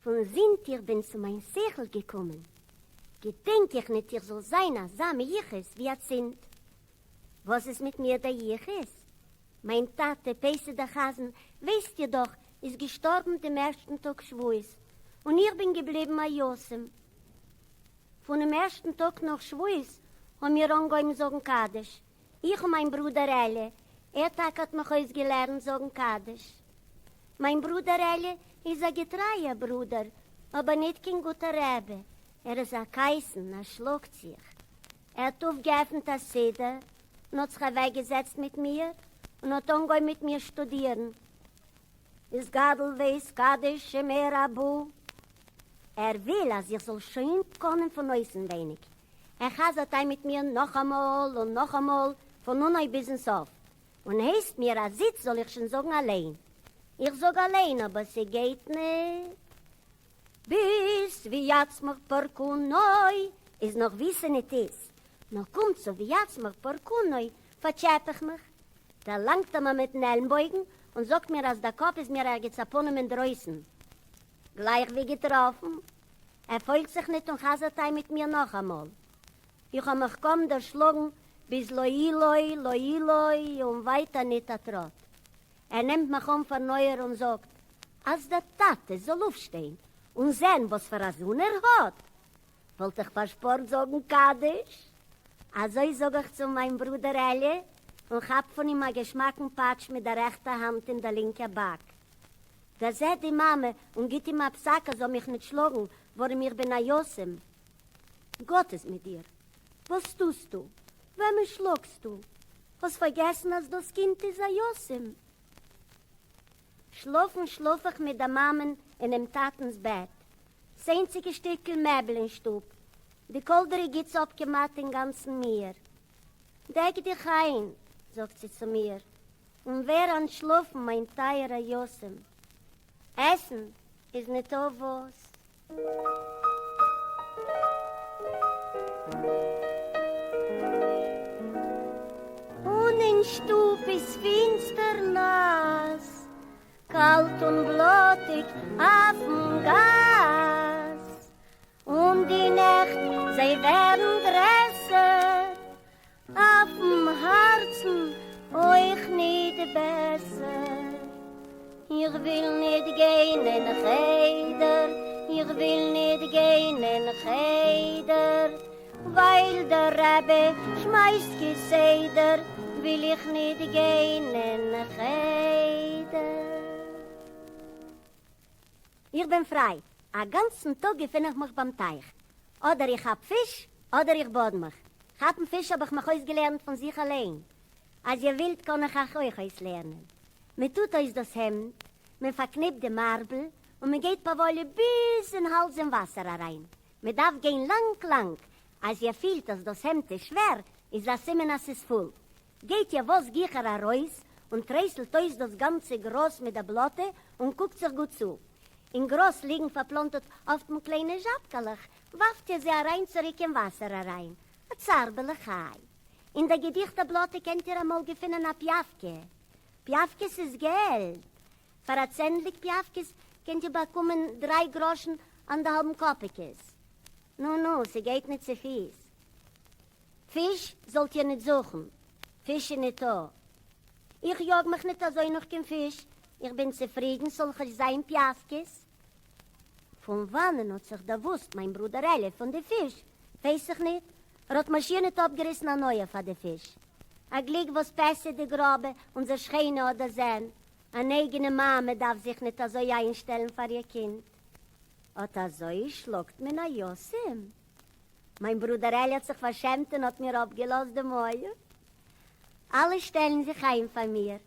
פון זינט איך בין צו מיין שכל געקומען, געדענק איך ניט איך זאל זיין אזא מיוחס ווי אצינד. וואס איז מיט מיר דער יחוס? מיין טאטע, פייסע דער חזן, ווייסט איר דאך, איז געשטארבן דעם ערשטן טאג שבועות, און איך בין געבליבן א יתום. פונעם ערשטן טאג נאך שבועות האבן מיר אנגעהויבן זאגן קדיש, איך און מיין ברודער אלי', ער טאקע האט מיך אויסגעלערנט זאגן קדיש. מיין ברודער אלי' איז א געטרייער ברודער, אבער ניט קיין גוטער רבי, ער איז א כעסן, ער שלאגט זיך. ער האט אויפגעעפנט א סידור און האט זיך אוועקגעזעצט מיט מיר און האט אנגעהויבן מיט מיר שטודירן. יתגדל ויתקדש שמיה רבא. ער וויל אז איך זאל שוין קאנען פון אויסנווייניג. ער חזר'ט איין מיט מיר נאכאמאל און נאכאמאל פון אנהויב ביזן סוף, און הייסט מיר אז איצט זאל איך שוין זאגן אליין. איך זאג אליין אבער ס'גייט ניט. ביז ויצמח פורקנוי איז נאך ווי ס'ניט איז, נאר קומט צו ויצמח פורקנוי פארטשעפ איך מיך. דערלאנגט ער מיר מיטן עלנבויגן און זאגט מיר אז דער קאפ איז מיר ערגעץ א פנים אינדרויסן. גלייך ווי געטראפן. ער פוילט זיך ניט און חזר'ט איין מיט מיר נאכאמאל. איך האב מיך קוים דערשלאגן ביז לא עילוי לא עילוי און ווייטער ניט א טראט. ער נעמט מיך אן פארן אויער און זאגט אז דער טאטע זאל אויפשטיין און זען וואס פאר א זון ער האט, וואלט איך פארשפארט זאגן קדיש. אזוי זאג איך צו מיין ברודער אלי' און כאפ פון אים א געשמאקן פאטש מיט דער רעכטער האנט אין דער לינקער באק. דערזעט די מאמע און גיט אים א פסק ער זאל מיך ניט שלאגן ווארום איך בין א יתום. גאט איז מיט דיר. וואס טוסטו? וועמען שלאגסטו? האסט פארגעסן אז דאס קינד איז א יתום? שלאפן שלאף איך מיט דער מאמען אינעם טאטנס בעט. ס'איינציגע שטיקל מעבל אין שטוב. די קאלדרע גיט זי אפ כמעט אינגאנצן מיר. דעק דיך איין, זאגט זי צו מיר, און ווער אנטשלאפן מיין טייערער יתום. עסן איז ניטא וואס. און אין שטוב איז פינסטער נאס, קאלט און בלאטיג אויפן גאס, און די נעכט זיי ווערן גרעסער, אויפן הארצן אויך ניט בעסער. איך וויל ניט גיין אין חדר, איך וויל ניט גיין אין חדר, ווייל דער רבי שמייסט כסדר, וויל איך ניט גיין אין חדר. איך בין פריי, א גאנצן טאג געפין איך מיך ביים טייך, אדער איך כאפ פיש, אדער איך באד מיך. כאפן פיש האב איך מיך אויסגעלערנט פון זיך אליין. אז איר ווילט קאן איך אייך אויך אויסלערנען. מען טוט אויס דאס העמד, מען פארקניפט דעם ארבל, און מען גייט פאוואליע ביז אין האלז אין וואסער אריין. מען דארף גיין לאנג לאנג. אז איר פילט אז דאס העמד איז שווער, איז א סימן אז ס'איז פול. גייט איר וואס גיכער ארויס און טרייסלט אויס דאס גאנצע גראז מיט דער בלאטע און קוקט זיך גוט צו. אין גראז ליגן פארפלאנטערט אפטמאל קליינע זשאבקעלעך, ווארפט איר זיי אריין צוריק אין וואסער אריין. א צער בעלי חי. אין דער געדיכטער בלאטע קענט איר אמאל געפינען א פיאווקע. פיאווקעס איז געלט. פאר א צענדליג פיאווקעס קענט איר באקומען דריי גראשן אנדערהאלבן קאפיקעס. נו נו, ס'גייט ניט צו פיס. פיש זאָלט איר ניט זוכן, פיש איז ניטאָ. איך יאָג מיך ניט אַזוי נאָך קיין פיש, איך בין צופרידן, ס'זאָל כאָטש זיין פּיאַווקעס. פון וואַנען האָט זיך דערוואוסט מיין ברודער אלי' פון די פיש, ווייס איך ניט. ער האָט מיר שיער ניט אָפּגעריסן אַן אויער פאַר די פיש. אַ גליק וואָס פּעסע די גראָבע, אונדזער שכנה, האָט דערזען. אַן אייגענע מאַמע דאַרף זיך ניט אַזוי איינשטעלן פאַר איר קינד. אָט אַזוי שלאָגט מען אַ יתום. מיין ברודער אלי האט זיך פארשעמט און האט מיר אפגעלאזט דעם אויער. אלע שטעלן זיך איין פאר מיר.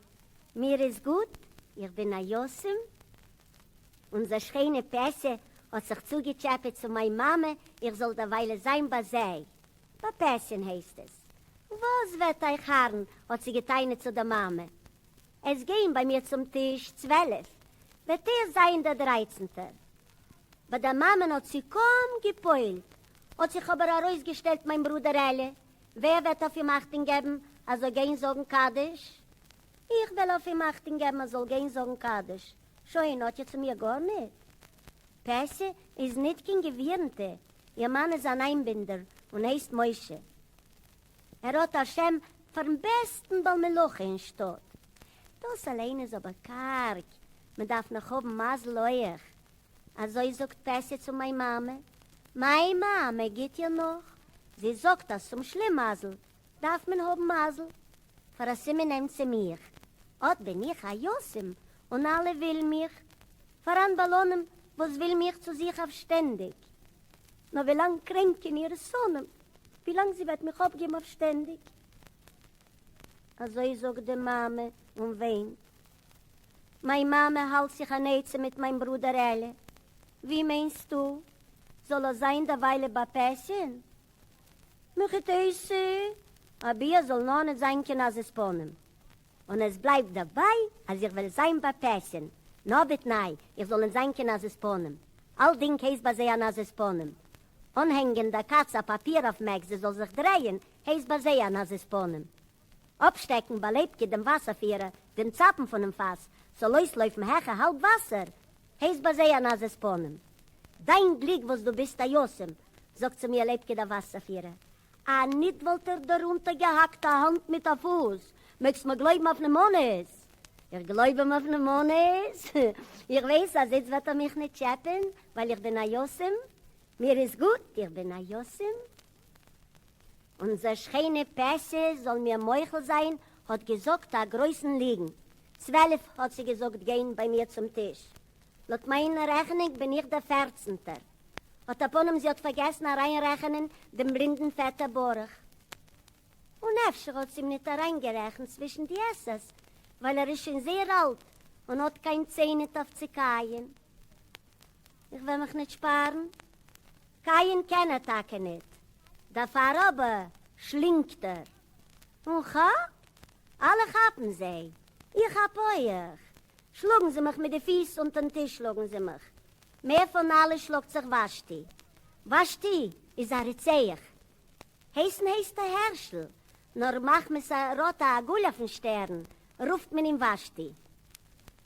מיר איז גוט, איך בין א יתום. אונזער שכנה פעסע האט זיך צוגעטשעפעט צו מיין מאמע איך זאל דערוויילע זיין ביי זיי. ביי פעסע'ן הייסט עס. וואס וועט אייך הארן, האט זי געטענה'ט צו דער מאמע. עס גייען ביי מיר צום טיש 12, וועט ער זיין דער דרייצנטער. ביי דער מאַמען האָט זי קוים געפּועלט, האָט זיך אָבער אַרויסגעשטעלט מיין ברודער אלי, ווער וועט אויף אים אַכטונג געבן, ער זאָל גיין זאָגן קדיש? איך וועל אויף אים אַכטונג געבן, ער זאָל גיין זאָגן קדיש. שוין, האָט איר צו מיר גאָרניט? פּעסע איז ניט קיין גבֿירנטע, איר מאַן איז אַן אײַנבינדער און הייסט משה. ער האָט אַ שם פֿאַרן בעסטן בעל-מלאָכה אין שטאָט. דאָס אַליין איז אָבער קאַרג, מע דאַרף נאָך האָבן מזל אויך. אַזוי זאָגט פּעסע צו מײַן מאַמע. מײַן מאַמע גיט איר נאָך. זי זאָגט, אַז צום שלים-מזל דאַרף מען האָבן מזל. פֿאַר אַ סימן נעמט זי מיך. אָט בין איך אַ יתום און אַלע ווילן מיך. פֿאַראַן בעלנים, וואָס ווילן מיך צו זיך אויף שטענדיק. נאָר ווי לאַנג קרענקען אירע שׂונאים, ווי לאַנג זי וועט מיך אָפּגעבן אויף שטענדיק? אַזוי זאָגט די מאַמע און וויינט. מײַן מאַמע האַלט זיך אַן עצה מיט מײַן ברודער עליע. ווי מיינסטו, זאָל ער זײַן דערווײַלע בײַ פּעסיען? מהיכי-תּיתי, אַבי ער זאָל נאָר ניט זײַן קיין עזות-פּנים. און עס בלייבט דערביי אז איך וועל זיין ביי פעסיען, נאר בתנאי איך זאל ניט זיין קיין עזות פנים. אלדינג הייסט ביי זיי אן עזות פנים. אנהענגען דער קאץ א פאפיר אויפן עק זי זאל זיך דרייען הייסט ביי זיי אן עזות פנים. אפשטעקן ביי לייבקע דעם וואסערפירער דעם צאפן פונעם פאס ס'זאל אויסלויפן העכער האלב וואסער הייסט ביי זיי אן עזות פנים. דיין גליק וואס דו ביסט א יתום, זאגט צו מיר לייבקע דער וואסערפירער, א ניט וואלט איך דיר אונטערגעהאקט א האנט מיט א פוס, מעגסט מיר גלויבן אויף נאמנות. איך גלויב אים אויף נאמנות, איך ווייס אז איצט וועט ער מיך ניט טשעפען, ווייל איך בין א יתום, מיר איז גוט, איך בין א יתום. אונזער שכנה פעסע זאל מיר מוחל זיין האט געזאגט א גרויסן ליגן, 12 האט זי געזאגט גיין ביי מיר צום טיש, לויט מיין רעכענונג בין איך דער פערצנטער. אט א פנים זי האט פארגעסן אריינרעכענען דעם בלינדן פעטער ברוך. און אפשר האט זי אים ניט אריינגערעכנט צווישן די עסערס, ווייל ער איז שוין זייער אלט און האט קיין ציין ניט אויף צו קייען. איך וועל מיך ניט שפארן. קייען קען ער טאקע ניט. דערפאר אבער שלינגט ער. און כאפ! אלע כאפן זיי. איך כאפ אויך. שלאגן זיי מיך מיט די פיס אונטערן טיש שלאגן זיי מיך. מער פון אלע שלאגט זיך ושתי. ושתי איז א רוצח. הייסן הייסט ער הערשל, נאר מחמת ער האט א עגול אויפן שטערן רופט מען אים ושתי.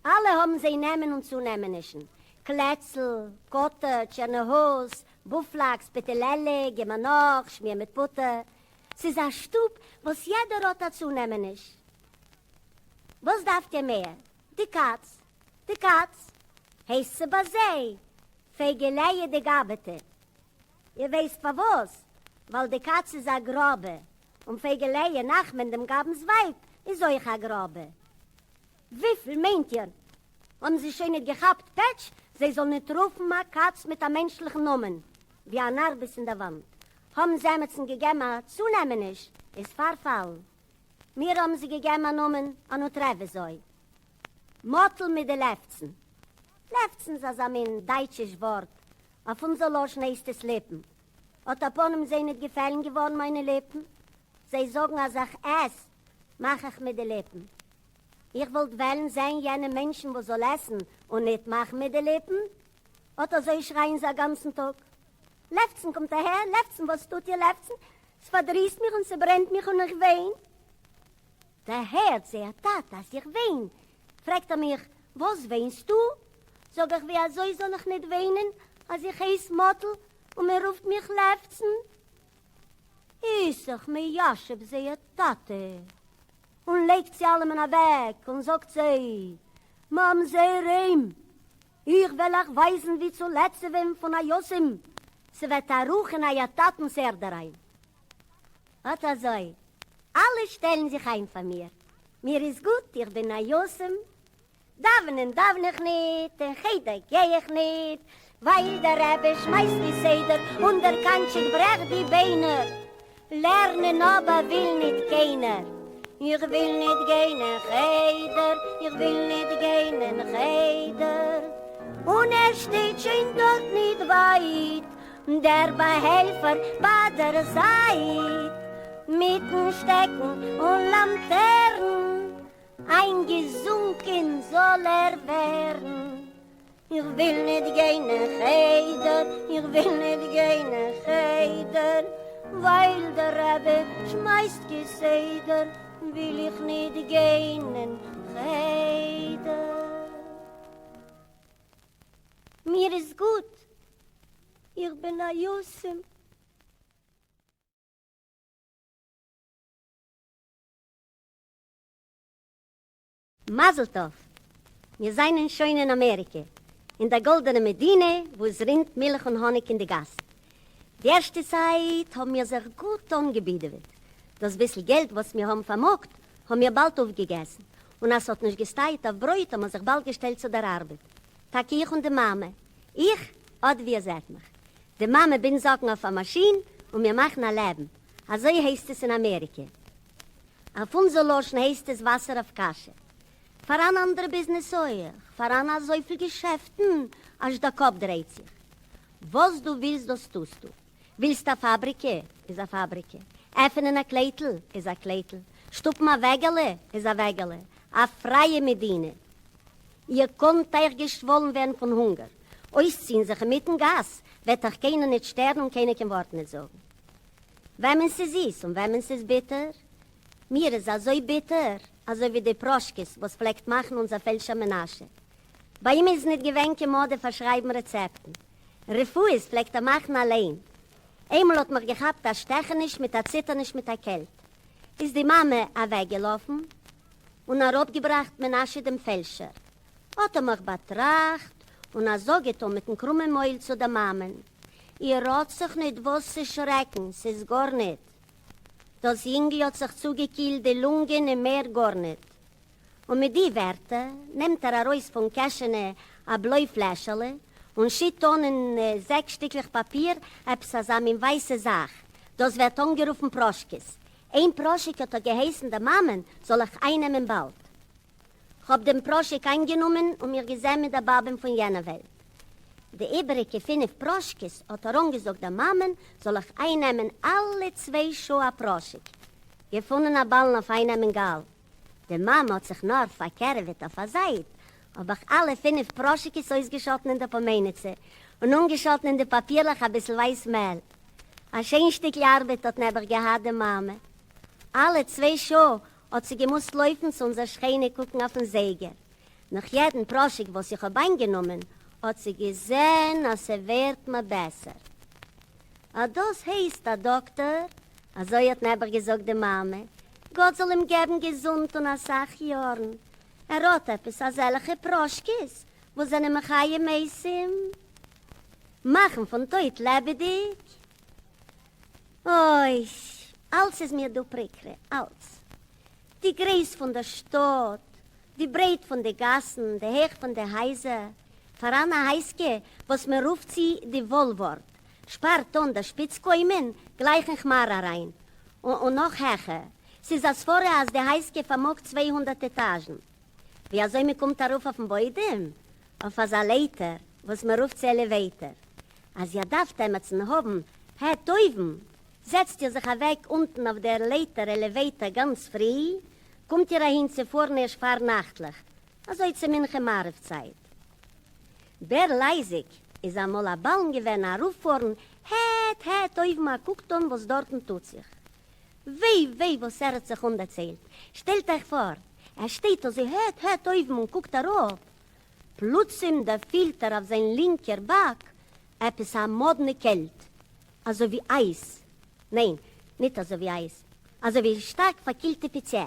אלע האבן זיי נעמען און צונעמענישן, קלעצל, קאטער, טשערנעהאז, בופלאקס, פעטעלעלע, געמענאך, שמיר מיט פוטער. ס'איז א שטוב וואס יעדער האט א צונעמעניש. וואס דארפט איר מער? די קאץ, די קאץ, הייסט זי ביי זיי, פייגע לאה די גבאי'טע. איר ווייסט פארוואס? ווייל די קאץ איז א גראבע, און פייגע לאה נחמן דעם גבאי'נס ווייב איז אויך א גראבע. וויפיל מיינט איר האבן זיי שוין ניט געכאפט פעטש זיי זאלן ניט רופן א קאץ מיט א מענטשליכן נאמען ווי אן ארבעס אין דער וואנט? האבן זיי עמעצן געגעבן א צונעמעניש איז פארפאלן. מיר האבן זיי געגעבן א נאמען אן אוטרעוועזוי. מאטל מיט די לעפצן. לעפצן איז אזא מין דייטשיש ווארט, אויף אונזער לשון הייסט עס ליפן. אט א פנים זיי ניט געפעלן געווארן מיינע ליפן. זיי זאגן אז איך עס, מאך איך מיט די ליפן. איך וואלט וועלן זען יענע מענטשן וואס זאל עסן און ניט מאכן מיט די ליפן. אט אזוי שרייען זיי א גאנצן טאג. לעפצן קומט אהער, לעפצן וואס טוט איר לעפצן? ס'פארדריסט מיך און ס'ברענט מיך און איך וויין. דערהערט זייער טאטע אז איך וויין, פרעגט ער מיך, וואס וויינסטו? זאג איך, ווי אזוי זאל איך ניט וויינען אז איך הייס מאטל און מען רופט מיך לעפצן? איז זיך מיישב זייער טאטע און לייגט זיי אלעמען אוועק און זאגט זיי, ממזרים! איך וועל אייך ווייזן ווי צו לעצעווען פון א יתום, ס'וועט א רוח אין אייער טאטנ'ס ערד אריין. אט אזוי, אלע שטעלן זיך איין פאר מיר, מיר איז גוט, איך בין א יתום, דאווענען דאוון איך ניט, אין חדר גיי איך ניט, ווייל דער רבי שמייסט כסדר און דער קאנטשיק ברעכט די ביינער. לערנען אבער וויל ניט קיינער. איך וויל ניט גיין אין חדר, איך וויל ניט גיין אין חדר. און ער שטייט שוין דארט ניט ווייט, דער באהעלפער ביי דער זייט, מיטן שטעקן און לאמטערן, איינגעזונקען זאל ער ווערן. איך וויל ניט גיין אין חדר, איך וויל ניט גיין אין חדר, ווייל דער רבי שמייסט כסדר, וויל איך ניט גיין אין חדר. מיר איז גוט, איך בין א יתום. מזל טוב! מיר זיינען שוין אין אמעריקע, אין דער גאלדענע מדינה וואו עס רינט מילך און האניג אין די גאסן. די ערשטע צייט האבן מיר זיך גוט אנגעבידעוועט. דאס ביסל געלט וואס מיר האבן פארמאגט האבן מיר באלד אויפגעגעסן, און אז ס'האט נישט געסטייעט אויף ברויט האבן מיר זיך באלד געשטעלט צו דער ארבעט. טאקע איך און די מאמע. איך, אט ווי איר זעט מיך. די מאמע בינדט זאקן אויף א מאשין און מיר מאכן א לעבן. אזוי הייסט עס אין אמעריקע. אויף אונזער לשון הייסט עס וואסער אויף קאשע. פאראן אנדערע ביזנעס אויך, פאראן אזויפיל געשעפטן אזש דער קאפ דרייט זיך. וואס דו ווילסט דאס טוסטו. ווילסט א פאבריקע, איז א פאבריקע. עפענען א קלייטל, איז א קלייטל. שטופן א וועגעלע, איז א וועגעלע. א פרייע מדינה. איר קאנט אייך געשוואלן ווערן פון הונגער. אויסציען זיך אינמיטן גאס, וועט אייך קיינער ניט שטערן און קיינער קיין ווארט ניט זאגן. וועמען ס'איז זיס און וועמען ס'איז ביטער. מיר איז אזוי ביטער, אזוי ווי די פראשקעס וואס פלעגט מאכן אונזער פעלשער מנשה. ביי אים איז ניט געווען קיין מאדע פארשרייבן רעצעפטן. רפואות פלעגט ער מאכן אליין. איינמאל האט מיך געכאפט א שטעכעניש מיט א ציטערניש מיט א קעלט. איז די מאמע אוועקגעלאפן און אראפגעבראכט מנשה דעם פעלשער. האָט ער מיך באַטראַכט און אַ זאָג געטאָן מיטן קרומען מויל צו דער מאַמען, איר האָט זיך ניט וואָס צו שרעקן, ס'איז גאָרניט. דאָס ייִנגל האָט זיך צוגעקילט די לונגען און מער גאָרניט. און מיט די ווערטער נעמט ער אַרויס פֿון קעשענע אַ בלוי פֿלעשעלע און שיט אָן אין זעקס שטיקלעך פּאַפּיר עפּעס אַזאַ מין ווײַסע זאַך, דאָס ווערט אָנגערופֿן פּראָשקעס. איין פּראָשיק האָט ער געהייסן דער מאַמען, זאָל איך אײַננעמען באַלד. כ'האָב דעם פּראָשיק אײַנגענומען און מיך געזען מיט דער באַבען פֿון יענער וועלט. די איבעריקע פֿינף פּראָשקעס האָט ער אָנגעזאָגט דער מאַמען, זאָל איך אײַננעמען אַלע צוויי שעה אַ פּראָשיק. געפֿונען אַ בעלן אויף אײַננעמען גאַל. די מאַמע האָט זיך נאָר פֿאַרקערעוועט אויף אַ זײַט, האָב איך אַלע פֿינף פּראָשיקעס אויסגעשאָטן אין דער פּאָמעניצע און אָנגעשאָטן אין די פּאַפּירלעך אַ ביסל ווײַס מעל. אַ שיין שטיקל אַרבעט האָט נעבעך געהאַט די מאַמע. אַלע צוויי שעה האט זי געמוזט לויפן צו אונזער שכנה קוקן אויפן זייגער. נאך יעדן פראשיק וואס איך האב איינגענומען האט זי געזען אז ס'ווערט מיר בעסער. אט דאס הייסט א דאקטאר, אזוי האט נעבעך געזאגט די מאמע, גאט זאל אים געבן געזונט און אסאך יארן, ער האט עפעס אזעלכע פראשקעס וואס זענען מחיה מתים, מאכן פון טויט לעבעדיג. אוי, אַלץ איז מיר דאָ פּריקרע, אַלץ. די גרייס פֿון דער שטאָט, די ברייט פֿון די גאַסן, די הייך פֿון די הייזער. פֿאַראַן אַ הייזקע, וואָס מע רופֿט זי די וואָלוואָרט, שפּאַרט אָן דער שפּיץ קוימען גלייך אין כמאַר אַריין, און נאָך העכער. ס'איז אַ סבֿרה, אַז די הייזקע פֿאַרמאָגט 200 עטאַזשן. ווי אַזוי מע קומט אַרויף אויפֿן בוידעם? אויף אַזאַ לייטער, וואָס מע רופֿט זי עלעוועיטער. אז איר דארפט עמעצן האבן העט אויבן, זעצט איר זיך אוועק אונטן אויף דער לייטער עלעוועיטער גאנץ פרי, קומט איר אהין צו פארן ערשט פארנאכטליך, אזוי צו מנחה מעריב צייט. בערל אייזיק איז אמאל א בעלן געווען ארויפפארן העט העט אויבן א קוק טאן וואס דארטן טוט זיך. וויי וויי וואס ער האט זיך אנדערציילט, שטעלט אייך פאר, ער שטייט אזוי העט העט אויבן און קוקט אראפ, פּלוצעם דערפֿילט ער אויף זײַן לינקער באַק עפּעס אַ מאָדנע קעלט, אַזוי ווי אײַז. ניין, ניט אַזוי ווי אײַז, אַזוי ווי שטאַרק פֿאַרקילטע פּיצע.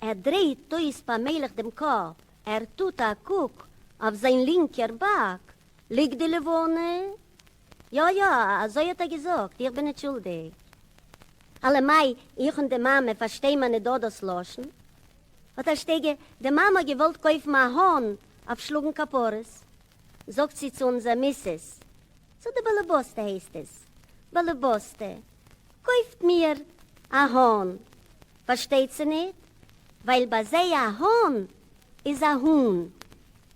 ער דרייט אויס פּאַמעלעך דעם קאָפּ, ער טוט אַ קוק, אויף זײַן לינקער באַק ליגט די לבֿנה. יאָ, יאָ, אַזוי האָט ער געזאָגט, איך בין ניט שולדיק. הלמאַי, איך און די מאַמע פֿאַרשטייען מיר ניט דאָ דאָס לשון? האט א שטייגער די מאמע געוואלט קויפן א האן אויף שלאגן כפרות, זאגט זי צו אונזער מיסעס, צו די באלעבאסטע הייסט עס, באלעבאסטע, קויפט מיר א האן, פארשטייט זי ניט, ווייל ביי זיי א האן איז א הון,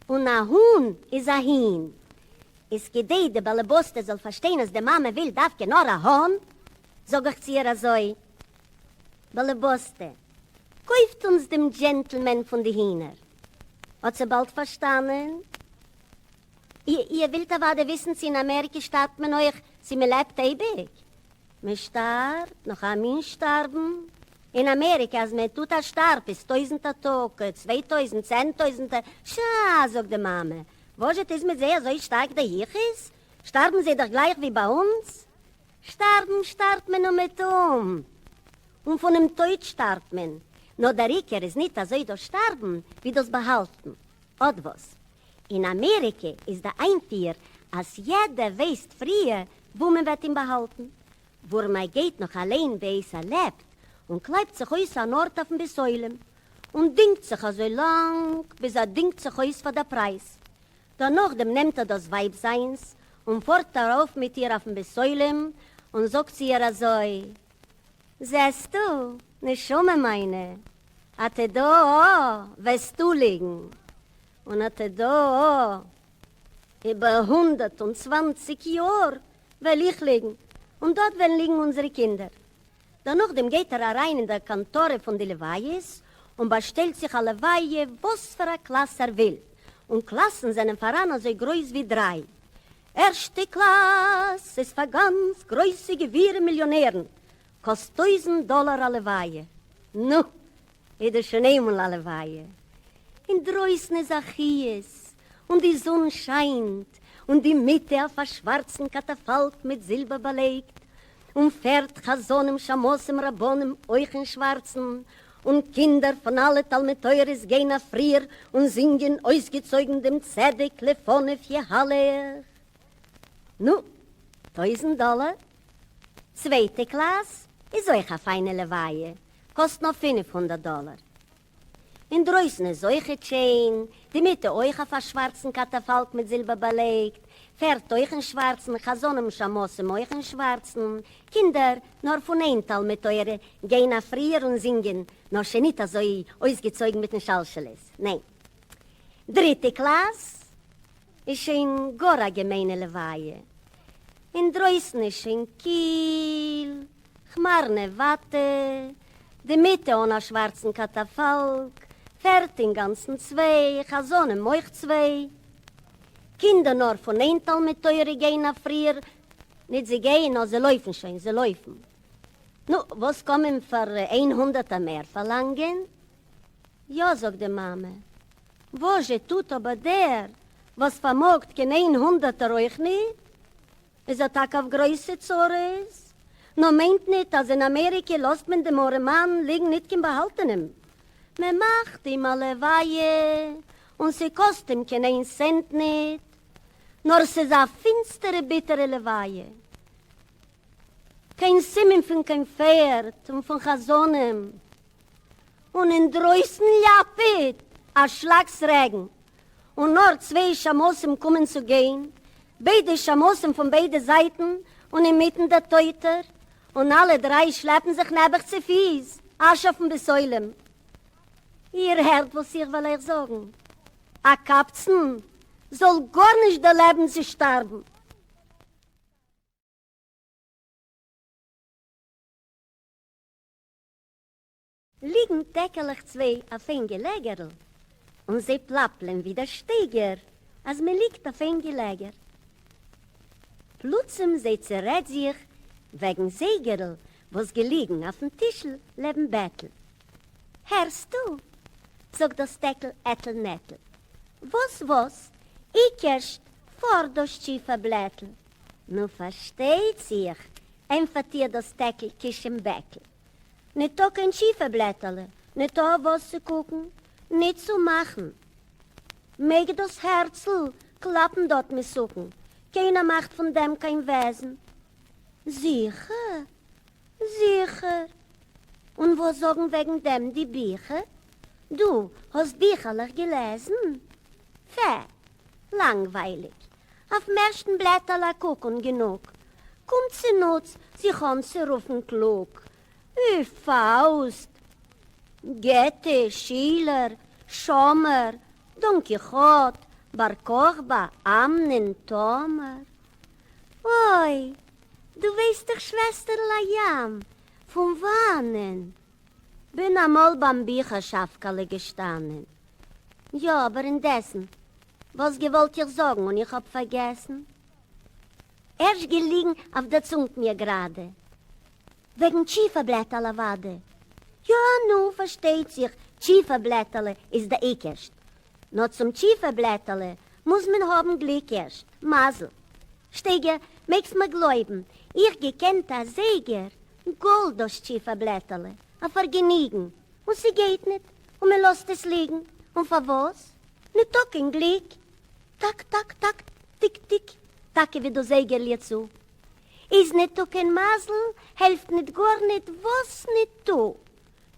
און א הון איז א הין, איז כדי די באלעבאסטע זאל פארשטיין אז די מאמע וויל דווקא נאר א האן, זאג איך צו איר אזוי, באלעבאסטע, קויפט אונז דעם דזשענטלמען פון די הינער. האט זי באלד פארשטאנען. איר ווילט אוודאי וויסן צו אין אמעריקע שטארבט מען אויך, צו מען לעבט אייביג. מען שטארבט, נאך א מין שטארבן. אין אמעריקע אז מען טוט א שטארב איז טויזנט א טאג, 2000, 10,000, שאא, זאגט די מאמע, וואזשע איז מיט זיי אזוי שטארק דער יחוס? שטארבן זיי דאך גלייך ווי ביי אונז. שטארבן שטארבט מען אומעטום, און פונעם טויט שטארבט מען, נאר דער עיקר איז ניט אזוי דאס שטארבן ווי דאס באהאלטן. אט וואס. אין אמעריקע איז די איינפיר אז יעדער ווייסט פריער וואו מען וועט אים באהאלטן, ווארום ער גייט נאך אליין בעת ער לעבט און קלייבט זיך אויס אן ארט אויפן בית עולם און דינגט זיך אזוי לאנג ביז ער דינגט זיך אויס פאר דער פרייז. דערנאכדעם נעמט ער דאס ווייב זיינס און פארט ארויף מיט איר אויפן בית עולם און זאגט צו איר אזוי, זעסטו, נשמה מיינע, אט דא וועסטו ליגן, און אט דא איבער 120 יאר וועל איך ליגן, און דארט וועלן ליגן אונזערע קינדער. דערנאכדעם גייט ער אריין אין דער קאנטארע פון די לוויות און באשטעלט זיך א לוויה וואס פאר א קלאס ער וויל, און קלאסן זענען פאראן אזוי גרויס ווי דריי. ערשטע קלאס איז פאר גאנץ גרויסע גבירים מיליאנערן, קאסט טויזנט דאלאר א לוויה. נו, איז דאס שוין איינמאל א לוויה. אינדרויסן איז א חיות, און די זון שיינט, און די מיטה אויף א שווארצן קאטאפאלק מיט זילבער באלייגט, און פערד חזנים שמשים רבנים אויך אין שווארצן, און קינדער פון אלע תלמוד תורה'ס גייען אפריער און זינגען אויסגעצויגן דעם צדק לפניו יהלך. נו, טויזנט דאלער. צווייטע קלאס איז אויך א פיינע לוויה, קאסט נאר 500 דאלער. אינדרויסן איז אויכעט שיין, די מיטה אויך אויף א שווארצן קאטאפאלק מיט זילבער באלייגט, פערד אויך אין שווארצן, חזנים שמשים אויך אין שווארצן, קינדער נאר פון איין תלמוד תורה גייען אפריער און זינגען, נאר שוין ניט אזוי אויסגעצויגן מיטן שלשלת, ניין. דריטע קלאס איז שוין גאר א געמיינע לוויה, אינדרויסן איז שוין קיל, כמארנעוואטע, די מיטה אן א שווארצן קאטאפאלק, פערד אינגאנצן צוויי, חזנים אויך צוויי. קינדער נאר פון איין תלמוד תורה גייען אפריער, ניט זיי גייען נאר זיי לויפן שוין, זיי לויפן. נו, וואס קאן מען פאר איין הונדערטער מער פארלאנגען? יא, זאגט די מאמע, וואזשע טוט אבער דער וואס פארמאגט קיין איין הונדערטער אויך ניט? איז ער טאקע אויף גרויסע צרות? נאר מיינט ניט אז אין אמעריקע לאזט מען דעם ארעמאן ליגן ניט קיין באהאלטענעם. מען מאכט אים א לוויה און ס'קאסט אים קיין איין סענט ניט. נאר ס'איז א פינסטערע ביטערע לוויה. קיין סימן פון קיין פערד און פון חזנים. און אינדרויסן ליאפעט א שלאקס רעגן, און נאר צוויי שמשים קומען צו גיין, ביידע שמשים פון ביידע זייטן, און אינמיטן דער טויטער, און אלע דריי שלעפן זיך נעבעך צו פיס, אזש אויפן בית עולם. איר הערט וואס איך וועל אייך זאגן? א קבצן זאל גארנישט דערלעבן צו שטארבן. ליגן טעקעלעך צוויי אויף איין געלעגערל, און זיי פלאפלען ווי דער שטייגער אז מען ליגט אויף איין געלעגער. פלוצים זיי צערעדט זיך וועגן זייגערל וואס געליגן אויפן טישל לעבן בעטל. הערסטו? זאגט דאס טעקל עטל נעטל. וואס וואס? עיקרשט פארט דאס ציפערבלעטל. נו פארשטייט זיך, ענטפערט איר דאס טעקל קישן-בעקל. ניטאָ קיין ציפֿערבלעטעלע, ניטאָ וואָס צו קוקן, ניט צו מאַכן. מעג דאָס הערצל קלאַפּן דאָרט מסוכּן, קיינער מאַכט פֿון דעם קיין וועזן. זיכער? זיכער! און וואָס זאָגן וועגן דעם די ביכער? דו האָסט ביכעלעך געלעזן? פֿע! לאַנגווײַליק! אויפן ערשטן בלעטעל א קוק און גענוג. קומט צונוץ זיך אנצורופן קלוג. אוי פאוסט! געטע, שילער, שאמער, דאן קיכאט, בר כוכבא, אמנון, תמר. אוי! דו ווייסט דאך שוועסטערל א ים! פון וואנען? בין אמאל ביים ביכער שאפקעלע געשטאנען. יא, אבער אינדעסן וואס געוואלט איך זאגן און איך האב פארגעסן? ערשט געליגן אויף דער צונג מיר גראדע. וועגן ציפערבלעטעלע אוודאי. יא נו, פארשטייט זיך, ציפערבלעטעלע איז די עיקרשט. נאר צום ציפערבלעטעלע. מוז מען האבן גליק ערשט, מזל. שטייגער, מעגסט מיר גלויבן, איך געקענט א זייגער, גאלד דאס ציפער-בלעטעלע, א פארגעניגן, און ס'גייט ניט, און מען לאזט עס ליגן, און פארוואס? ניטא קיין גליק. טאק טאק טאק, טיק טיק, טאקע ווי דאס זייגערליע צו. איז ניטא קיין מזל, העלפט ניט גארניט, וואס ניטא?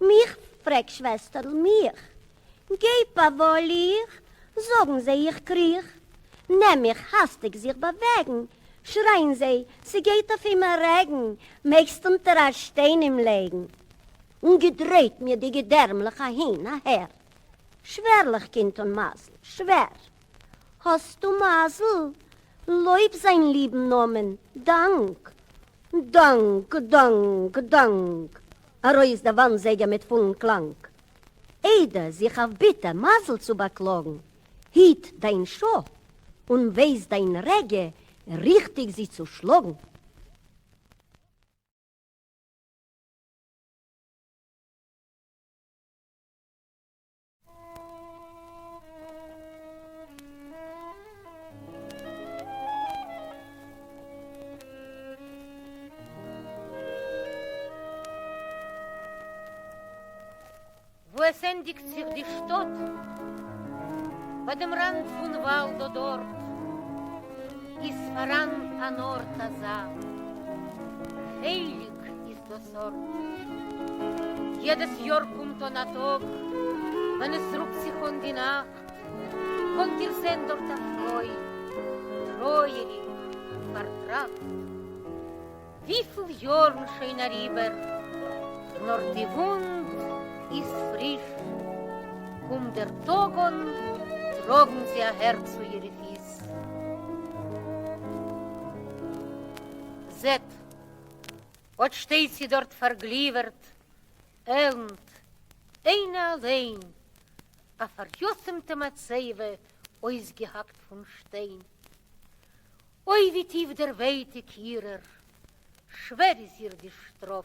מיך פרעג שוועסטערל, מיך. גיי פאוואלי איך, זאגן זיי איך קריך. נעם איך האסטיג זיך באוועגן, שרייען זיי, ס'גייט אויף אים א רעגן, מעגסט אונטער א שטיין אים לייגן. און געדרייט מיר די געדערמלעך אהין אהער. שווערליך קינד אן מזל, שווער. האסטו מזל, לויב זיין ליבן נאמען, דאנק. דאנק, דאנק, דאנק. ארויס דער וואנט-זייגער מיט פולן קלאנג. איידער זיך אויף ביטער מזל צו באקלאגן, היט דיין שעה און ווייס דיין רגע ריכטיג זי צו שלאגן. וואו עס ענדיגט זיך די שטאט, ביי דעם ראנד פון וואלד אט דארט, איז פאראן אן ארט אזא, הייליג איז דאס ארט. יעדעס יאר קומט אן א טאג, ווען עס רוקט זיך אן די נאכט, קאנט איר זען דארט א פרוי, טרויעריג פארטראכט. וויפיל יארן שוין אריבער, נאר די וואונד איז פריש, קומט דער טאג אן, טראגן זי אהער צו אירע פיס. זעט, אט שטייט זי דארט פארגליווערט, עלנד, איינע אליין, א פאריתומטע מצבה אויסגעהאקט פון שטיין. אוי ווי טיף דער ווייטיק אירער, שווער איז איר די שטראף,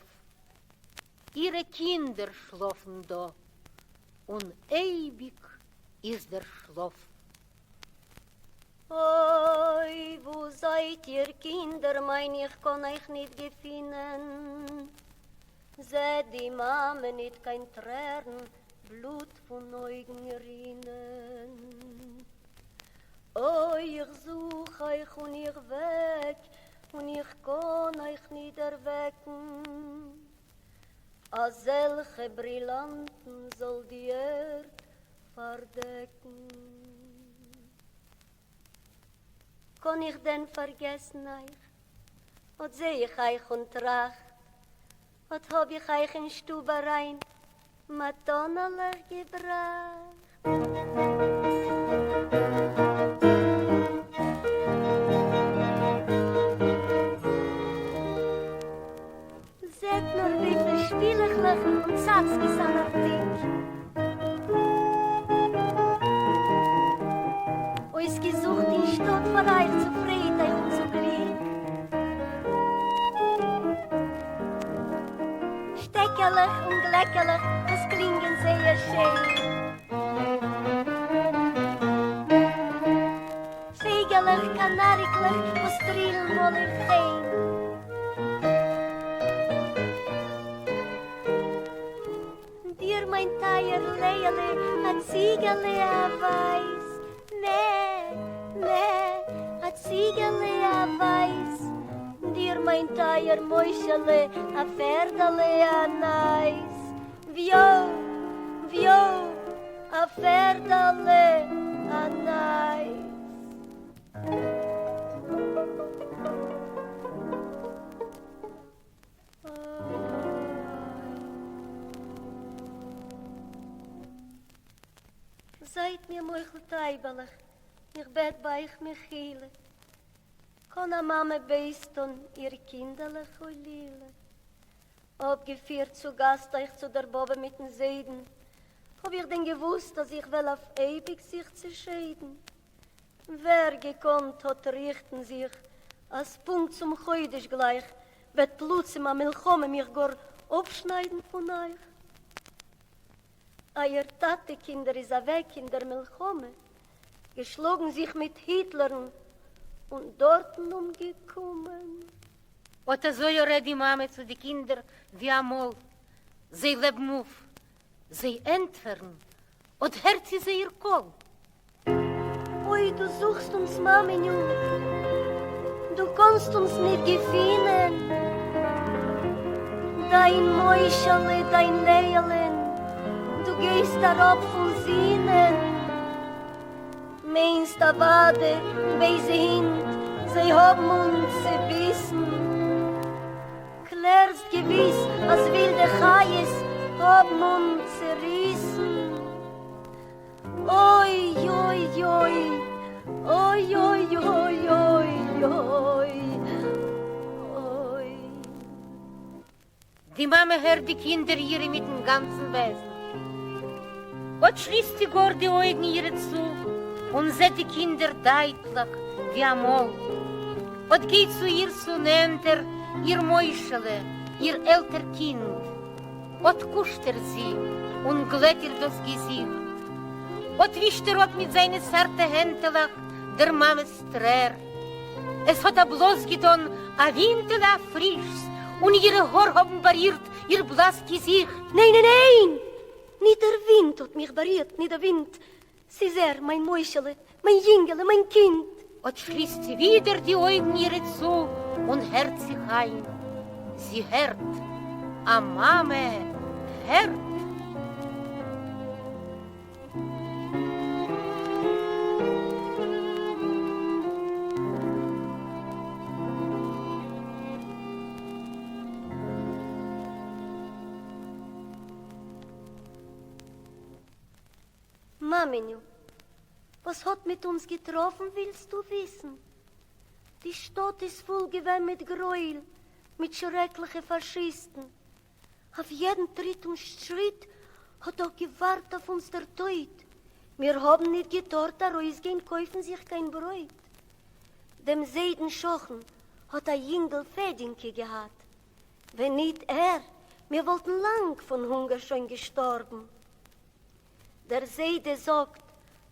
אירע קינדער שלאפן דא, און אייביג איז דער שלאף. אוי, וואו זייט איר קינדער מיין איך קאן אייך ניט געפינען, זעט די מאמע ניט קיין טרערן בלוט פון אויגן רינען. אוי, איך זוך אייך און איך וועק, און איך קאן אייך ניט דערוועקן. אזעלכע ברילאנטן זאל די ערד פארדעקן. קאן איך דען פארגעסן אייך? אט זע איך אייך און טראכט, אט האב איך אייך אין שטוב אריין מתנה'לעך געבראכט. זעט נאר וויפיל שפילעכלעך און צאצקעס אן ארטיק. אויסגעזוכט אין שטאט פאר אייך צו פרייד אייך און צו גליק. שטעקעלעך און גלעקעלעך וואס קלינגען זייער שיין. פייגעלעך קאנאריקלעך וואס טרילן מלא חן. דיר מיין טייער לעיעלע א ציגעלע א ווייס, מע, מע, א ציגעלע א ווייס. דיר מיין טייער מוישעלע א פערדעלע א נייס, וויאו, וויאו, א פערדעלע א נייס. זייט מיר מוחל טייבעלעך, איך בעט ביי אייך מחילה, קאָן אַ מאַמע בייז טאָן איר קינדעלע חלילה? אָפּגעפֿירט צו גאַסט אײַך צו דער באָבע מיטן זיידן, האָב איך דען געוווּסט, אַז איך וועל אויף אייביק זיך צעשיידן? ווער געקאָנט האָט ריכטן זיך, אַז פּונקט צום חודש גלײַך וועט פּלוצעם אַ מלחמה מיך גאָר אָפּשנײַדן פֿון אײַך? אײַער טאַטע, קינדער, איז אַוועק אין דער מלחמה. געשלאגן זיך מיט היטלערן און דארטן אומגעקומען. אָט אַזױ רעדט די מאַמע צו די קינדער װי אַמאָל. זײ לעבן אױף, זײ ענטפֿערן, אָט הערט זי זײער קול. אוי, דו זוכסט אונדז, מאַמעניו, דו קאָנסט אונדז ניט געפֿינען. דײַן משהלע, דײַן לעהלען, דו גײסט אַראָפּ פֿון זינען. מיינסט אוודאי בייזע הינט, זיי האבן אונז צעביסן. קלערסט געוויס אז ווילדע חיות האבן אונז צעריסן. אוי אוי אוי, אוי אוי אוי אוי אוי אוי. די מאַמע הערט די קינדער אירע מיטן גאַנצן וועזן. אָט שליסט זי גאָר די אויגן אירע צו און זעט די קינדער דײַטלעך, ווי אַ מאָל. אָט גייט צו איר צו נעענטער איר משהלע, איר עלטער קינד. אָט קושט ער זי און גלעט איר דאָס געזיכט. אָט ווישט ער אָפּ מיט זײַנע צאַרטע הענטעלעך דער מאַמעס טרער. עס האָט אַ בלאָז געטאָן אַ ווינטעלע אַ פֿרישס, און אירע האָר האָבן באַרירט איר בלאַס געזיכט. ניין, ניין, ניין! ניט דער ווינט האָט מיך באַרירט, ניט דער ווינט. ס'איז ער, מײַן משהלע, מײַן ייִנגעלע, מײַן קינד. אָט שליסט זי ווידער די אויגן אירע צו און הערט זיך אײַן. זי הערט. אַ מאַמע הערט. מאמעניו, וואס האט מיט אונז געטראפן ווילסטו וויסן? די שטאט איז פול געווען מיט גרויל, מיט שרעקליכע פאשיסטן, אויף יעדן טריט און שריט האט דאך געווארט אויף אונז דער טויט, מיר האבן ניט געטארט ארויסגיין קויפן זיך קיין ברויט. דעם זיידן שכן האט א יונגל פעדינקע געהאט, ווען ניט ער, מיר וואלטן לאנג פון הונגער שוין געשטארבן. דער זיידע זאגט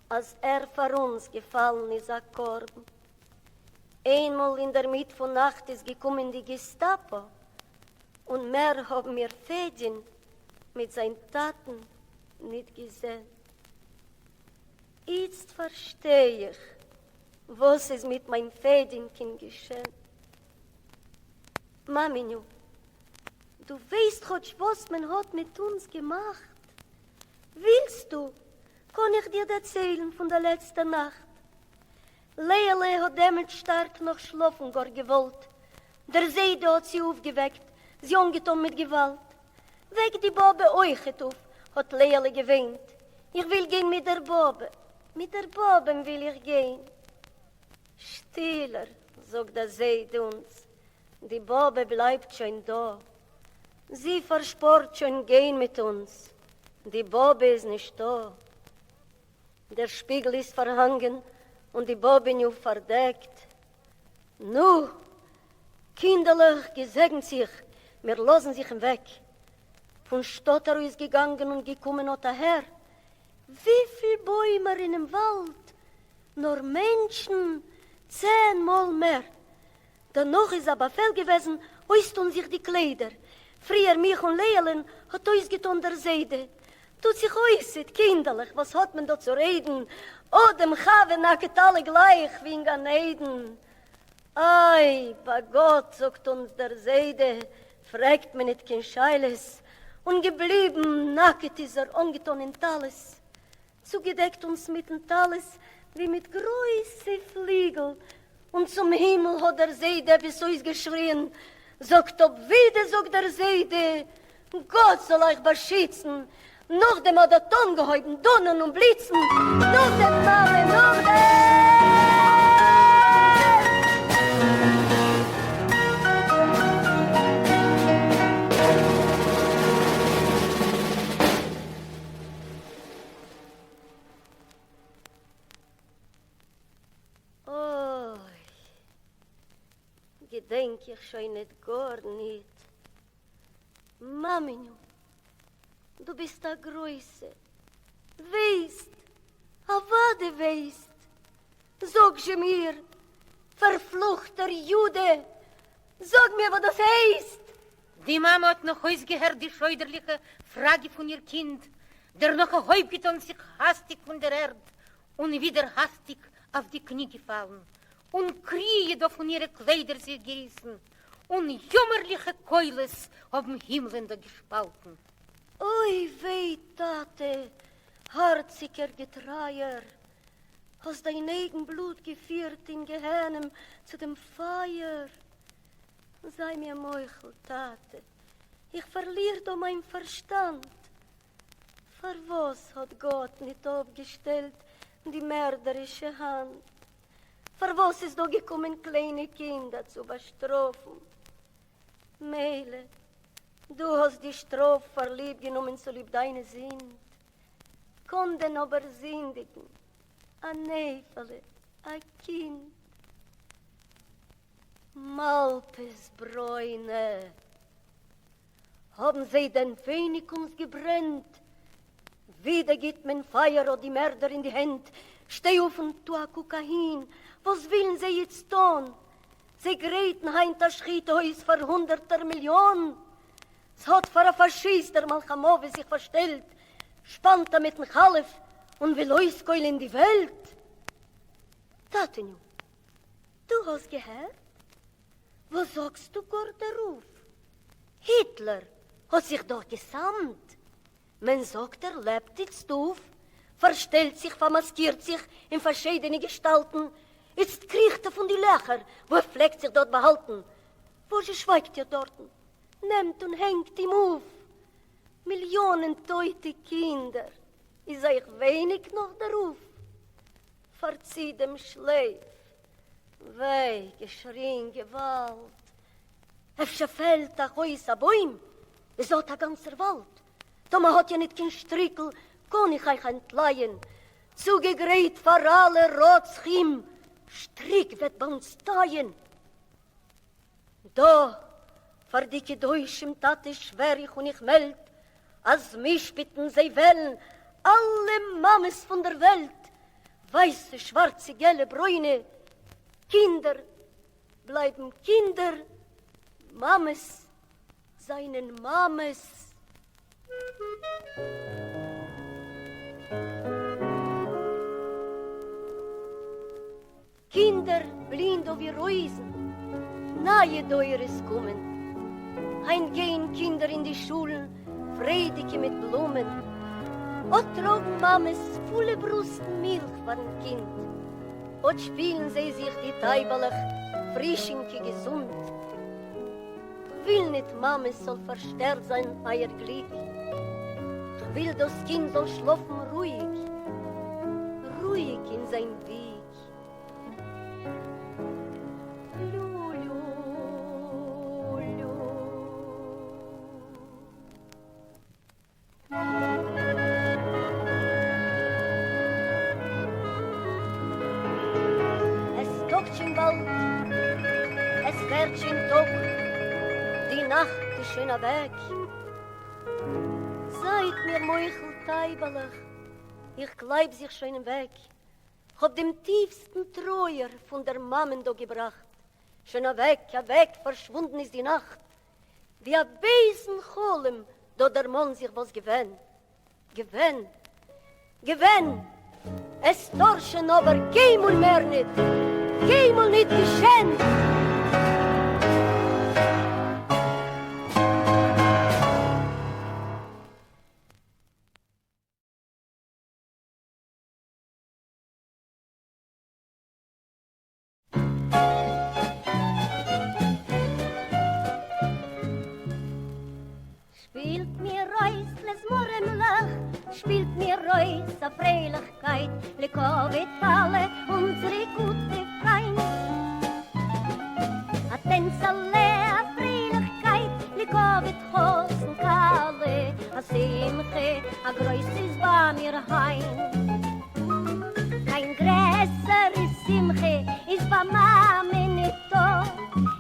אז ער פאר אונז געפאלן איז א קרבן. איינמאל אינדערמיט פון נאכט איז געקומען די געסטאפא, און מער האבן מיר פעדין מיט זיין טאטן ניט געזען. איצט פארשטיי איך וואס איז מיט מיין פעדינקען געשען. מאמעניו, דו ווייסט כאטש וואס מען האט מיט אונז געמאכט? ווילסטו, קאן איך דיר דערציילן פון דער לעצטער נאכט. לעה'לע האָט דעמאָלט שטאַרק נאָך שלאָפֿן גאָר געוואָלט. דער זיידע האָט זי אויפֿגעוועקט, זי אָנגעטאָן מיט געוואַלד. וועק די באָבע אויכעט אויף, האָט לעה'לע געוויינט. איך וויל גיין מיט דער באָבע, מיט דער באָבען וויל איך גיין. שטילער, זאָגט דער זיידע אונדז, די באָבע בלייבט שוין דאָ. זי פֿאַרשפּאָרט שוין גיין מיט אונדז. די באָבע איז נישטאָ. דער שפּיגל איז פֿאַרהאַנגען און די באָבעניו פֿאַרדעקט. נו, קינדערלעך, געזעגנט זיך, מיר לאָזן זיך אין וועג. פֿון שטאָט אַרויסגעגאַנגען און געקומען אָט אַהער. וויפֿל בוימער אינעם וואַלד, נאָר מענטשן, צען מאָל מער. דערנאך איז א באפעל געוועזן אויסטון זיך די קליידער, פריער מיך און לעה'לען האט אויסגעטון דער זיידע, טוט זיך אויסעט קינדערלעך וואס האט מען דא צו רעדן, אדם חוה נאקעט אלע גלייך ווי אין גן עדן, איי ביי גאט זאגט אונז דער זיידע פרעגט מען ניט קיין שאלות, און געבליבן נאקעט איז ער אנגעטון אין טלית, צוגעדעקט אונדז מיטן טלית ווי מיט גרויסע פליגל, און צום הימל האָט דער זיידע עפּעס אויסגעשריען, זאָגט אָפּ ווידער, זאָגט דער זיידע, גאָט זאָל אייך באַשיצן! נאָכדעם האָט דאָרט אָנגעהויבן דונערן און בליצן, נאָכדעם, מאַמע, נאָכדעם! אוי, געדענק איך שוין ניט גאָרניט. מאַמעניו, דו ביסט אַ גרויסע, ווייסט, אַוודאי ווייסט. זאָג זשע מיר, פֿאַרפֿלוכטער יודע, זאָג מיר, וואָס דאָס הייסט? די מאַמע האָט נאָך אויסגעהערט די שוידערליכע פֿראַגע פֿון איר קינד, דערנאָך אַ הויב געטאָן זיך האַסטיק פֿון דער ערד און ווידער האַסטיק אויף די קני געפֿאַלן, און קריעה דאָ פֿון אירע קליידער זיך געריסן, און יאָמערליכע קולות האָבן הימלען דאָ געשפּאַלטן. אוי וויי, טאַטע, האַרציקער געטרײַער, האָסט דײַן אייגן בלוט געפֿירט אין גיהנום צו דעם פֿײַער. זײַ מיר מוחל, טאַטע, איך פֿאַרליר דאָ מײַן פֿאַרשטאַנד. פֿאַר וואָס האָט גאָט ניט אָפּגעשטעלט די מערדערישע האַנט? פֿאַר וואָס איז דאָ געקומען קליינע קינדער צו באַשטראָפֿן? מילא, דו האָסט די שטראָף פֿאַר ליב גענומען צוליב דײַנע זינד. קאָן דען אָבער זינדיקן אַ נעפעלע, אַ קינד? מאַלפּעס ברוינע! האָבן זיי דען ווייניק אונדז געברענט? ווידער גיט מען פֿײַער אָט די מערדער אין די הענט. שטיי אויף און טו אַ קוק אַהין, וואָס ווילן זיי איצט טאָן? זיי גרייטן הײַנט אַ שחיטה-הויז פֿאַר הונדערטער מיליאָן. ס'האָט פֿאַר אַ פֿאַשיסט דער מלאך-המוות זיך פֿאַרשטעלט, שפּאַנט ער מיטן חלף און וויל אויסקוילען די וועלט. טאַטעניו, דו האָסט געהערט? וואָס זאָגסטו גאָר דערויף? היטלער האָט זיך דאָך געסמט. מען זאָגט, ער לעבט איצט אויף, פֿאַרשטעלט זיך, פֿאַרמאַסקירט זיך אין פֿאַרשיידענע געשטאַלטן. איצט קריכט ער פֿון די לעכער, וווּ ער פֿלעגט זיך דאָרט באַהאַלטן. וואָס זשע שווייגט איר דאָרטן? נעמט און הענגט אים אויף! מיליאָנען טויטע קינדער, איז אייך ווייניק נאָך דערויף? פֿאַרצי דעם שלייף! וויי, געשריִען, געוואַלד! אפֿשר פֿעלט אײַך אויס אַ בוים? איז אָט אַ גאַנצער וואַלד! טאָמער האָט איר ניט קיין שטריקל, קאָן איך אײַך אַנטלײַען. צוגעגרייט פֿאַר אַלע רוצחים, שטריק וועט בײַ אונדז טײַען. דא פאר די קדושים טאטע שווער איך און איך מעלד אז משפט'ן זיי וועלן אלע מאמעס פון דער וועלט, ווייסע שווארצע געלע ברוינע, קינדער בלייבן קינדער, מאמעס זיינען מאמעס. קינדער בליען דא ווי רויזן, נייע דורות קומען. היינט גייען קינדער אין די שולן פריידיגע מיט בלומען. אט טראגן מאמעס פולע ברוסטן מילך פארן קינד. אט שפילן זיי זיך די טייבעלעך פרישינקע געזונט. כ'וויל ניט מאמע ס'זאל פארשטערט זיין אייער גליק. כ'וויל דאס קינד זאל שלאפן רואיג, רואיג אין זיין וויג. עס טאָגט שוין באַלד, עס ווערט שוין טאָג, די נאַכט איז שוין אַוועק. זייט מיר מוחל, טייבעלעך, איך קלייב זיך שוין אין וועג. כ'האָב דעם טיפֿסטן טרויער פֿון דער מאַמען דאָ געבראַכט. שוין אַוועק, אַוועק, פֿאַרשוווּנדן איז די נאַכט. ווי אַ בייזן חלום דאָ דערמאָן זיך וואָס געווען, געווען, געווען. עס טאָר שוין אָבער קיינמאָל מער ניט, קיינמאָל ניט געשען. שפּילט מיר אויס כלעזמאָרימלעך, שפּילט מיר אויס אַ פֿריילעכקייט, לכּבֿוד אַלע אונדזערע גוטע פֿרײַנד. אַ טענצעלע, אַ פֿריילעכקייט, לכּבֿוד חתן-כּלה, אַ שׂימחה, אַ גרויס איז בײַ מיר הײַנט. קיין גרעסערע שמחה איז ביי מאמע ניטא,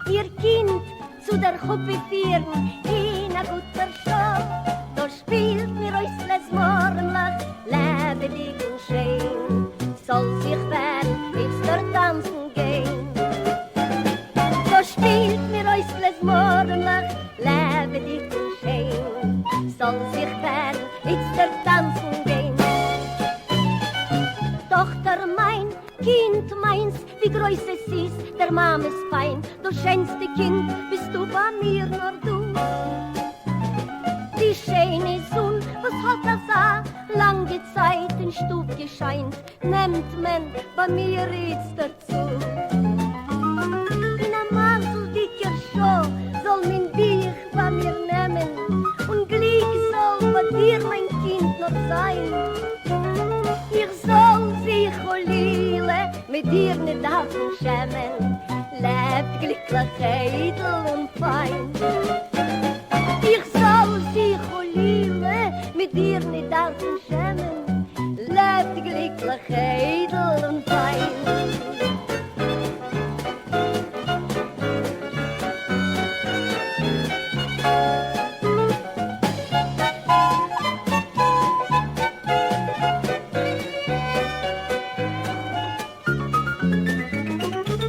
איר קינד צו דער חופה פירן אין א גוטער שעה. דא שפילט מיר אויס כלעזמארימלעך, לעבעדיג און שיין, ס'זאל זיך וועלן איצטער טאנצן. קינד מיינס, ווי גרויס עס איז דער מאמע'ס פיין, דאס שענסטע קינד ביסטו ביי מיר נאר דו. די שיינע זון וואס האט אזא לאנגע צייט אין שטוב געשיינט, נעמט מען ביי מיר איצטער צו. אין א מזל'דיגער שעה זאל מען דיך ביי מיר נעמען, און גליק זאל ביי דיר מיין קינד נאר זיין. איך זאל זיך חלילה מיט דיר ניט דארפן שעמען, לעבט גליקליך איידל און פיין. איך זאל זיך חלילה מיט דיר ניט דארפן שעמען, לעבט גליקליך איידל און פיין.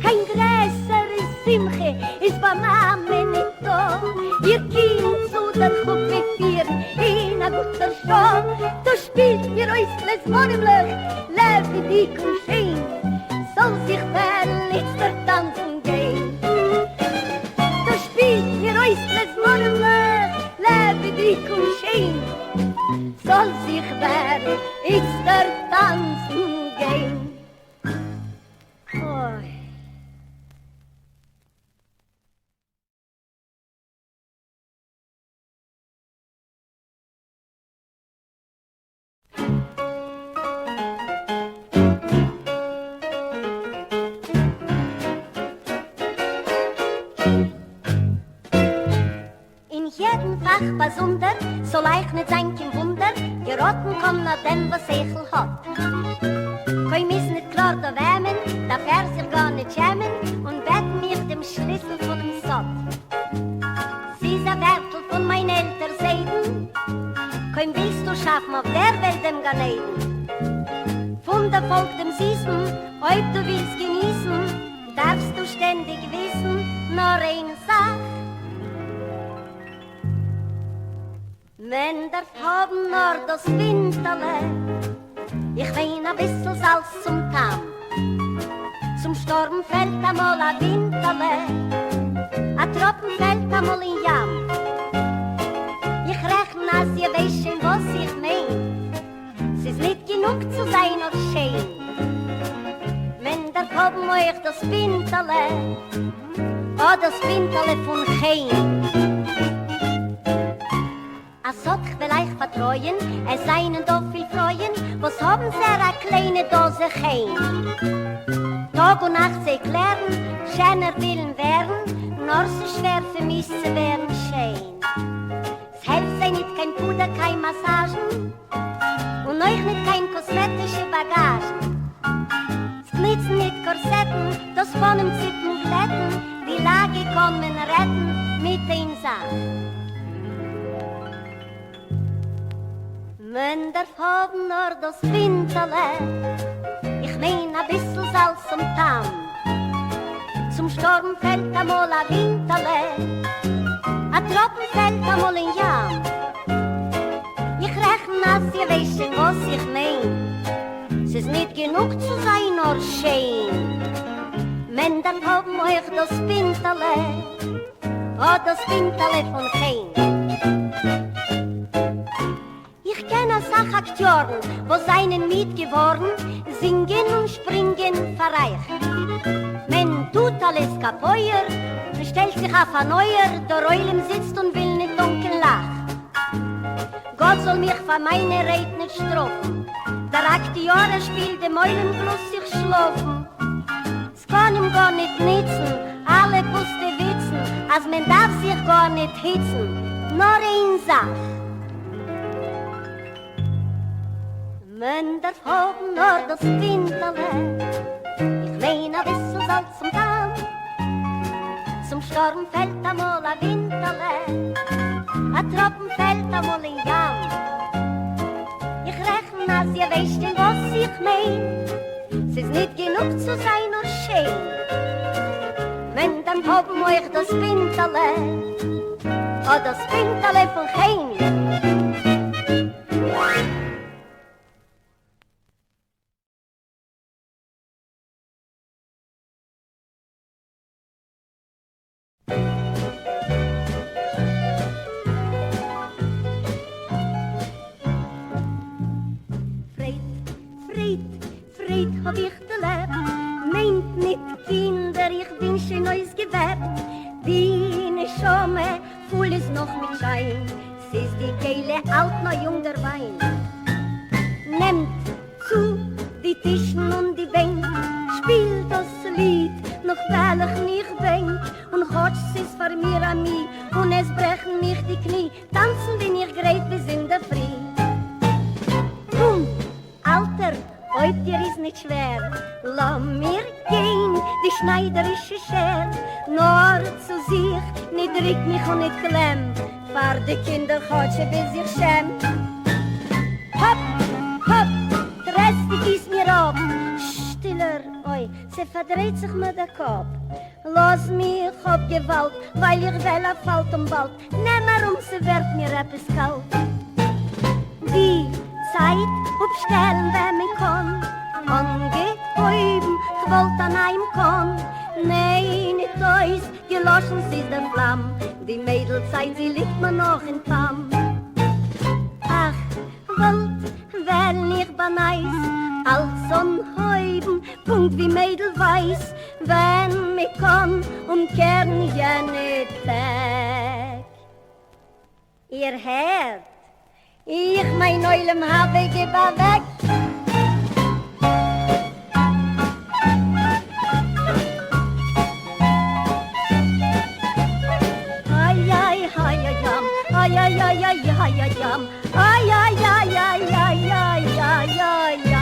קיין גרעסערע שמחה איז ביי מאמע ניטא, איר קינד צו דער חופה פירן אין א גוטער שעה, דא שפילט מיר אויס קלעזמארימלעך לעבעדיג און שיין, זאל זיך וועלן איצטער טאנצן גיין. דא שפילט מיר אויס קלעזמארימלעך לעבעדיג און שיין, זאל זיך וועלן איצטער טאנצן גיין. אוי. אין יעדן פאך באזונדער, ס'זאל אייך ניט זיין קיין וואונדער, געראטן קאן נאר דעם וואס שכל האט. קוים איז ניט קלאר דא וועמען, דארף ער זיך גארניט שעמען, און בעטן מיך דעם שליסל פונעם סוד. ס'איז א ווערטל פון מיין עלטער זיידן, קוים ווילסטו שאפן אויף דער וועלט דעם גן עדן. פון דערפאלג דעם זיסן, אויב דו ווילסט געניסן, דארפסטו שטענדיג וויסן נאר איין זאך, מען דארף האבן נאר דאס פינטעלע, איך מיין אביסל זאלץ צום טעם, צום שטורם פעלט אמאל א ווינטעלע, א טראפן פעלט אמאל אין ים, איך רעכן אז איר ווייסט שוין וואס איך מיין. ס'איז ניט גענוג צו זיין נאר שיין, מען דארף האבן אויך דאס פינטעלע, אט דאס פינטעלע פון חן. א סוד כ'וועל אייך פארטרויען, עס זיינען דא פיל פרויען, וואס האבן זעהר א קליינע דאזע חן. טאג און נאכט זיי קלערן, שענער ווילן ווערן, נאר ס'איז שווער פון מיאוס צו ווערן שיין. ס'העלפט זיי ניט קיין פודער קיין מאסאזשן, און אויך ניט קיין קאסמעטישע באגאזשן. ס'נוצן ניט קארסעטן, דאס פנים ציפן גלעטן, די לאגע קאן מען רעטן מיט איין זאך. מען דארף האבן נאר דאס פינטעלע, איך מיין אביסל זאלץ צום טעם. צום שטורם פעלט אמאל א ווינטעלע, א טראפן פעלט אמאל אין ים. איך רעכן אז איר ווייסט שוין וואס איך מיין, ס'איז ניט גענוג צו זיין נאר שיין, מען דארף האבן אויך דאס פינטעלע, אט דאס פינטעלע פון חן. איך קען אסאך אקטיארן וואס זענען מיד געווארן זינגען און שפרינגען פאר אייך. מען טוט אלעס קאפויער, מען שטעלט זיך אויף אן אויער, דער עולם זיצט און וויל ניט טון קיין לאך. גאט זאל מיך פאר מיינע רייד ניט שטראפן, דער אקטיאר ער שפילט דעם עולם גלוסט זיך שלאפן. ס'קאן אים גארניט ניצן, אלע פוסטע וויצן, אז מען דארף זיך גארניט היצן, נאר איין זאך. מען דארף האבן נאר דאס פינטעלע, איך מיין אביסל זאלץ צום טעם, צום שטורם פעלט אמאל א ווינטעלע, א טראפן פעלט אמאל אין ים, איך רעכן אז איר ווייסט שוין וואס איך מיין. ס'איז ניט גענוג צו זיין נאר שיין, מען דארף האבן אויך דאס פינטעלע, אט דאס פינטעלע פון חן. האָב איך דערלעבט. מיינט ניט, קינדער, איך בין שוין אויסגעוועפּט. די נשמה פֿול איז נאָך מיט שײַן. ס'איז די כּלי אַלט נאָר יונג דער ווײַן. נעמט צו די טישן און די בענק, שפּילט דאָס ליד, נאָך וועלכן איך בענק. און כאָטש ס'איז פֿאַר מיר אַ מי און עס ברעכן מיך די קני, טאַנצן בין איך גרייט ביז אין דער פֿרי. קום, אַלטער, אויב דיר איז ניט שווער, לאָמיר גיין די שנײַדערישע שער. נאָר צו זיך ניט דריק מיך און ניט קלעם, פֿאַר די קינדער כאָטש ביז איך שעם. האָפּ, האָפּ, טרעס די פֿיס מיר אָפּ. שטילער, אוי, ס'פֿאַרדרייט זיך מיר דער קאָפּ. לאז מיך אפ געוואלד, ווייל איך וועל א פאל טון באלד, נעם ארום ס'ווערט מיר עפעס קאלט. די צייט אפשטעלן ווען מען קאן, אנגעהויבן כ'וואלט א נייעם קאן, ניין ניט אויס געלאשן ס'איז דער פלאם, די מיידל צייט זי ליגט מיר נאך אין פאם. אך וואלט וועלן איך באנייס אלץ אנהויבן פונקט ווי מיידלווייז, ווען מ'קאן אומקערן יענע טעג. איר הערט? איך מיין עולם הבא גיב אוועק. איי איי איי ים, איי איי איי איי איי ים, איי איי איי איי איי איי איי איי.